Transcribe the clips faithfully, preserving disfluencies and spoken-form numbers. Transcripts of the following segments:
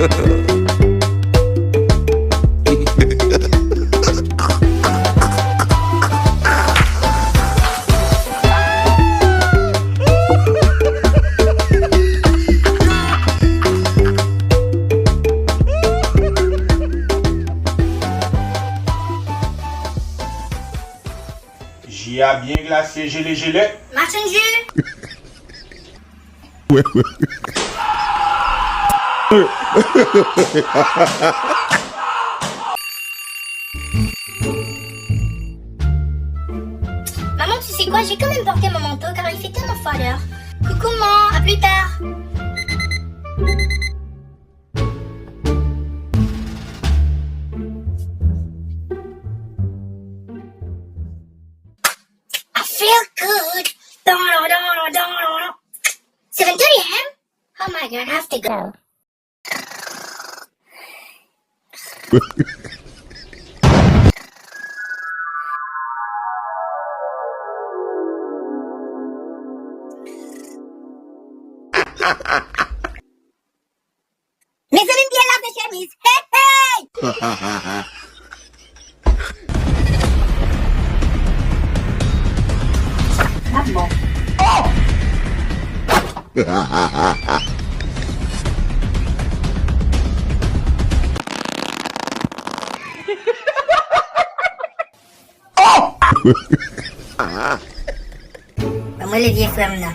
Ji a byen glase, jele, jele. Machann ji. Maman, tu sais quoi, je vais quand même porter mon manteau car il fait tellement froid dehors. Coucou maman, à plus tard. I feel good. Seven thirty a m. Oh my god, I have to go. Mezanmi, m byen lave chemiz. Hey, hey! Ban mwen le vye frè m nan.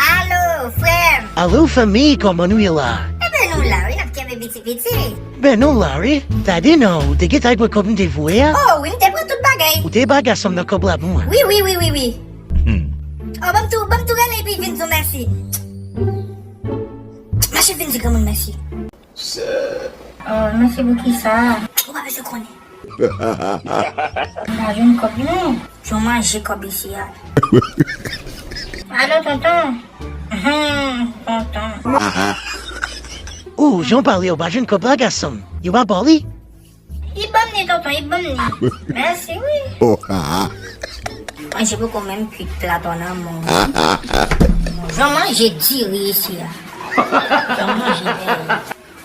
Alo, frè m. Alo, fanmi, kòman nou ye la? Enben, nou la, wi, n ap kenbe piti piti. Ben, nou la, wi. Tande non, ou te gentan pran kòb m te voye a? Oh, wi, m te pran tout bagay. Ou te ba gason m nan kòb la pou mwen? Wi, wi, wi, wi, wi. Hmm. Oh, ban m tou, ban m tou rele epi vin di w mèsi. Mache vin di granmoun mèsi. Oh, mèsi pou kisa? Ou pa bezwen konnen. M pa jwenn kòb non. Jan w manje kòb isi a. Alo, tonton. Tonton. Oh, jan w pale, ou pa jwenn kòb la, gason m. Yo pa ba w li? Li ban m li, tonton, li ban m li. Mèsi, wi. Mwen, se poko menm kwit pla tonton nan men w. Jan w manje diri isi a. Jan w manje diri.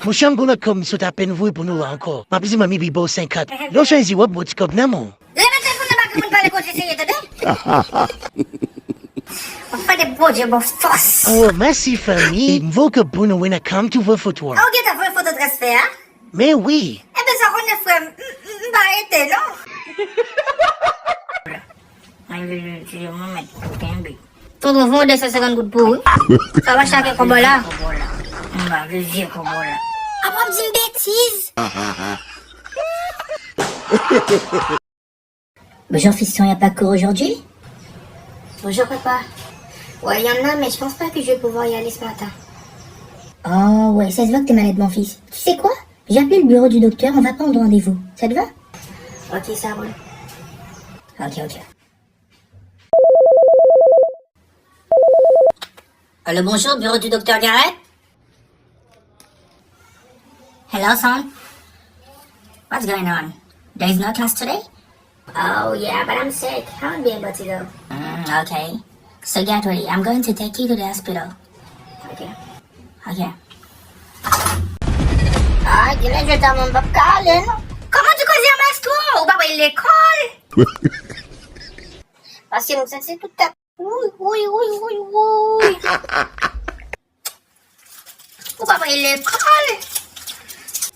Monchè, m gon lòt kòb m sot apèn voye pou nou la ankò. M ap di manmi li ba w senkant. Lè w chwazi w ap ba w ti kòb nan men w. Remèt telefòn nan ba granmoun pale kote serye, tande? W ap fè de Bondye ba w fòs. Oh, mèsi fanmi. M voye kòb pou nou when I come to voye foto a. Ah, ou gentan voye foto transfè a? Men wi. Enben, sa w konnen, frè m, m, m, m pa rete, non. Mwen vle di mwen mèt kenbe. Tonton, fè yon de san senkant goud pou ou, wi. Sa va chake kòb la. M pa vle vye kòb la. Apa w ap di m betiz? Bonjour fiston, y a pas cours aujourd'hui? Bonjour papa. Ouais, il y en a, mais je pense pas que je vais pouvoir y aller ce matin. Oh ouais, ça se voit que t'es malade mon fils. Tu sais quoi? J'ai appelé le bureau du docteur, on va prendre rendez-vous. Ça te va? Ok, ça roule. Ok, ok. Allô, bonjour, bureau du docteur Garrett? Hello, son. What's going on? There is no class today? Oh, yeah, but I'm sick. I won't be able to go. Mm, okay. So get ready. I'm going to take you to the hospital. Okay. Okay. Ay, genlè jodi a mwen p ap ka ale, non. Kòman di koze a, maestro? Ou pa pral lekòl? Paske m santi tout tèt. Wouyy, wouyy, wouyy, wouyy, wouyy. Ou pa pral lekòl.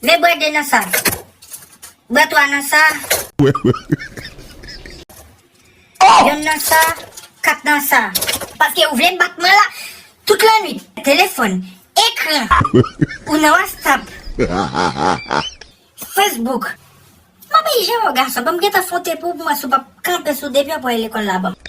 Men bwè de nan sa. Bwè twa nan sa. Yonn nan sa, kat nan sa. Paske ou vle bat mwen la tout lannwit. Telefòn, ekran. Ou nan WhatsApp. Facebook. Mwen pa janm wè w gason, ban m gentan fè yon te pou ou, pou m wè si w p ap kanpe sou de pye pou al lekòl la, ban m.